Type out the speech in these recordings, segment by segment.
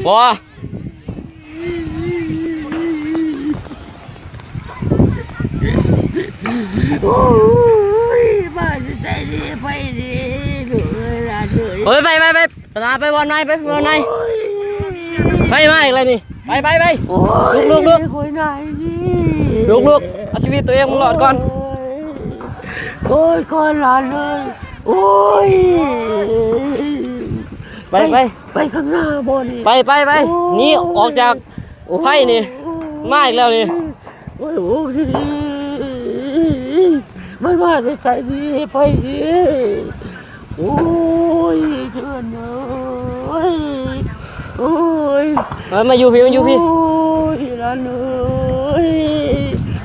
ບໍ່. ໂອ້ຍ ມາແຕ່ໃສນີ້ ໄປນີ້ ລູກເອີຍ ຫຼານເອີຍ. ເອີຍ ໄປ ໄປ ໄປ ຕາ ໄປບ່ອນໃໝ່ ໄປບ່ອນໃໝ່. ໂອ້ຍ ໄປ ມາອີກແລ້ວນີ້ ໄປ ໄປ ໄປ. ໂອ້ຍ ລຸກ ລຸກ ລຸກ ຂ້ອຍນາຍນີ້ ລຸກ ລຸກ ເອົາຊີວິດຕົວເອງໃຫ້ລອດກ່ອນ. ໂອ້ຍ ໂອ້ຍ ຂ້ອຍຫຼານເອີຍ ໂອ້ຍ. ໄປ ໄປ ໄປ ໄປຂ້າງໜ້າບໍ່ນີ້ ໄປ ໄປ ໄປ. ໂອ້ຍ ໜີອອກຈາກໄຟນີ້ ໂອ້ຍ ມາອີກແລ້ວນີ້. ໂອ້ຍ ໂອ້ຍ ມັນມາແຕ່ໃສນີ້ ໄຟນີ້. ໂອ້ຍ ເພື່ອນເອີຍ ໂອ້ຍ ມາ ມາຢູ່ພີ້ ມາຢູ່ພີ້. ໂອ້ຍ ຫຼານເອີຍ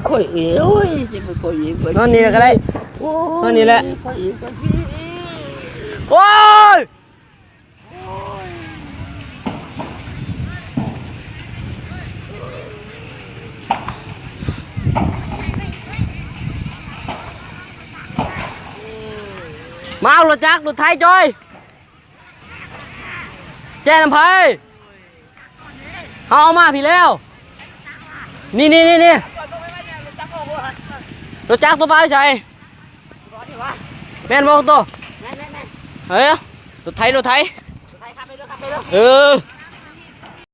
ຂ້ອຍເອງ ໂອ້ຍ ຊິໄປຂ້ອຍເອງ ນອນນີ້ແຫຼະກໍໄດ້ ໂອ້ຍ ນອນນີ້ແຫຼະ ຂ້ອຍເອງ ຂ້ອຍເອງ. ໂອ້ຍ ມາເອົາລົດຈັກ ລົດໄຖຈ່ອຍ ແຈ້ນຳໃຜ? ເຮົາເອົາມາພີ້ແລ້ວ ນີ້ ນີ້ ນີ້ ນີ້ ລົດຈັກໂຕປາຢູ່ໃສ? ແມ່ນບໍ່ໂຕ? ແມ່ນໆໆ ເອີ ລົດໄຖ ລົດໄຖ ລົດໄຖຂັບໄປເດີ ຂັບໄປເດີ ເອີ.